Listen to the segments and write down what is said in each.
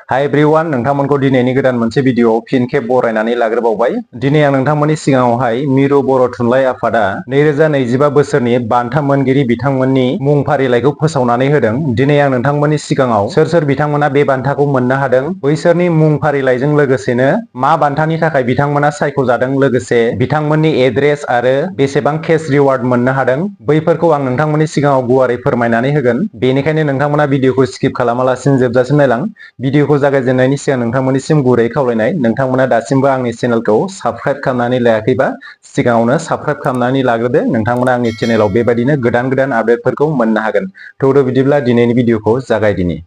हाय एभ्रिवान, नोंथांमोनखौ दिनैनि गोदान मोनसे भिडिअआव फिन खेब बरायनानै लाग्रोबावबाय। दिनै आं नोंथांमोननि सिगाङावहाय मिरु बर' थुनलाइ आफादा 2025 बोसोरनि बान्था मोनगिरि बिथांमोननि मुं फारिलाइखौ फोसावनानै होदों। दिनै आं नोंथांमोननि सिगाङाव सोर सोर बिथांमोना बे बान्थाखौ मोननो हादों, बैसोरनि मुं फारिलाइजों लोगोसेनो मा बान्थानि थाखाय बिथांमोना सायख'जादों, लोगोसे बिथांमोननि एड्रेस आरो बेसेबां केश रिवार्ड मोननो हादों, बैफोरखौ आं नोंथांमोननि सिगाङाव गुवारै फोरमायनानै होगोन। बेनिखायनो नोंथांमोना भिडिअखौ स्किप खालामालासिनो जोबजासिम नायलां। भिडिअखौ जागायजेननायनि सिगां नोंथांमोननिसिम गुरै खावलायनाय, नोंथांमोना दासिमबो आंनि चेनेलखौ साबस्क्राइब खालामनानै लायाखैबा सिगाङावनो साबस्क्राइब खालामनानै लाग्रोदो। नोंथांमोना आंनि चेनेलाव बेबायदिनो गोदान गोदान आपडेटफोरखौ मोननो हागोन। थौदो बिदिब्ला दिनैनि भिडिअखौ जागायदिनि।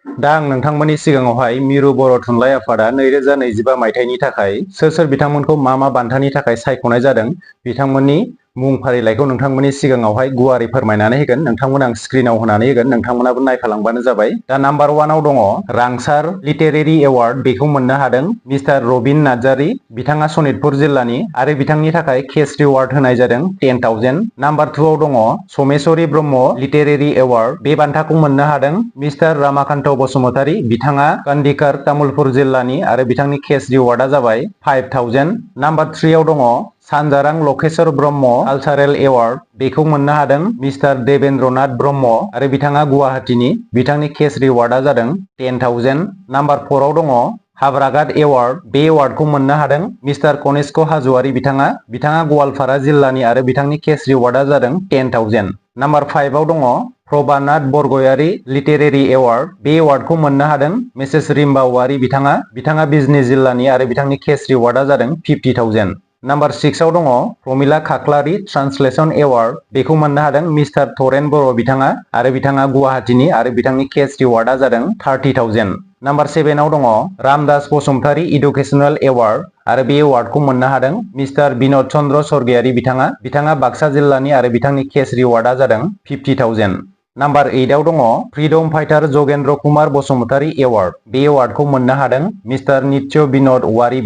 दा आं नोंथांमोननि सिगाङावहाय मिरु बर' थुनलाइ आफादा 2025 मायथाइनि थाखाय सोर सोर बिथांमोनखौ मा मा बान्थानि थाखाय सायख'नाय जादों, बिथांमोननि मुं फारिलाइखौ नोंथांमोननि सिगाङावहाय गुवारै फोरमायनानै होगोन। नोंथांमोना आं स्क्रिनाव होनानै होगोन, नोंथांमोनाबो नायफालांबानो जाबाय। दा नाम्बार 1आव दङ रांसार लिटेरेरि एवार्ड, बेखौ मोननो हादों मिस्टार रबिन नार्जारी, बिथाङा सनितपुर जिल्लानि, आरो बिथांनि थाखाय केश रिवार्ड होनाय जादों 10,000। नाम्बार 2आव दङ समेश्वरी ब्रह्म लिटेरेरि एवार्ड, बे बान्थाखौ मोननो हादों मिस्टार रामाकान्त बसुमतारी, बिथाङा कान्दिकार तामुलपुर जिल्लानि, आरो बिथांनि केश रिवार्डआ जाबाय 5,000। नाम्बार 3आव दङ सानजारां लकेश्वर ब्रह्म कालचारेल एवार्ड, बेखौ मोननो हादों मिस्टार देवेन्द्रनाथ ब्रह्म, आरो बिथाङा गुवाहाटीनि, बिथांनि केश रिवार्डआ जादों 10,000। नाम्बार 4आव दङ हाब्रागाद एवार्ड, बे एवार्डखौ मोननो हादों मिस्टार कनिष्क हाज'वारी, बिथाङा गवालपारा जिल्लानि, आरो बिथांनि केश रिवार्डआ जादों 10,000। नाम्बार 5आव दङ प्रभानाथ बरगयारी लिटेरेरि एवार्ड, बे एवार्डखौ मोननो हादों मिसेस रिम्बा औवारी, बिथाङा बिजनी जिल्लानि, आरो बिथांनि केश रिवार्डआ जादों 50,000। नाम्बार 6आव दङ प्रमिला खाख्लारि ट्रान्सलेसन एवार्ड, बेखौ मोननो हादों मिस्टार थरेन बर', आरो बिथाङा गुवाहाटीनि, आरो बिथांनि केश रिवार्डआ जादों 30,000। नाम्बार 7आव दङ रामदास बसुमतारी इडुकेसनेल एवार्ड, आरो बे एवार्डखौ मोननो हादों मिस्टार बिन'द चन्द्र स्वर्गियारी, बिथाङा बाक्सा जिल्लानि, आरो बिथांनि केश रिवार्डआ जादों 50,000। नाम्बार 8आव दङ freedom fighter Jagendra Kumar Basumatary award, बे एवार्डखौ मोननो हादों मिस्टार नित्य बिन'द औवारी,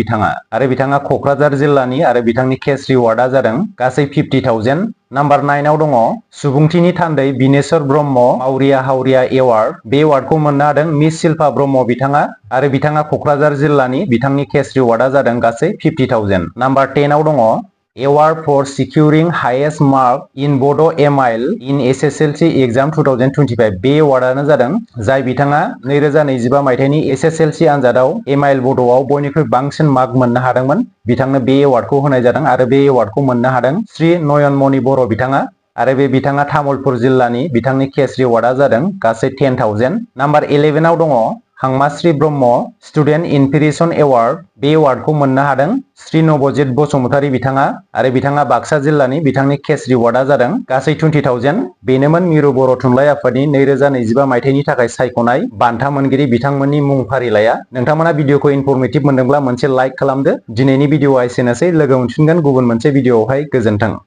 आरो बिथाङा क'क्राझार जिल्लानि, आरो बिथांनि केश रिवार्डआ जादों गासै 50,000। नाम्बार 9आव दङ सुबुंथिनि थान्दै बिनेश्वर ब्रह्म मावरिया हावरिया एवार्ड, बे एवार्डखौ मोननो हादों मिस शिल्पा ब्रह्म, आरो बिथाङा क'क्राझार जिल्लानि, बिथांनि केश रिवार्डआ जादों गासै 50,000। नाम्बार 10आव दङ award for securing highest mark in Bodo' MIL in एसएसएलसि exam 2025, बे एवार्डआनो जादों जाय बिथाङा 2025 मायथाइनि एसएसएलसि आनजादाव एमाइल बड'आव बयनिख्रुइ बांसिन मार्क मोननो हादोंमोन, बिथांनो बे एवार्डखौ होनाय जादों, आरो बे एवार्डखौ मोननो हादों श्री नयनमणि बर', आरो बिथाङा तामुलपुर जिल्लानि, बिथांनि केश रिवार्डआ जादों गासै 10,000। नाम्बार 11आव दङ हांमाश्री ब्रह्म स्टुडेन्ट इन्सपिरेसन एवार्ड, बे एवार्डखौ मोननो हादों श्री नबजित बसुमतारी, आरो बिथाङा बाक्सा जिल्लानि, बिथांनि केश रिवार्डआ जादों गासै 20,000। बेनोमोन मिरु बर' थुनलाइ आफादनि 2025 मायथाइनि थाखाय सायख'नाय बान्था मोनगिरि बिथांमोननि मुं फारिलाइया। नोंथांमोना भिडिअखौ इनफरमेटिभ मोनदोंब्ला मोनसे लाइक खालामदो। दिनैनि भिडिअआ एसेनोसै, लोगो मोनफिनगोन गुबुन मोनसे भिडिअआवहाय। गोजोन्थों।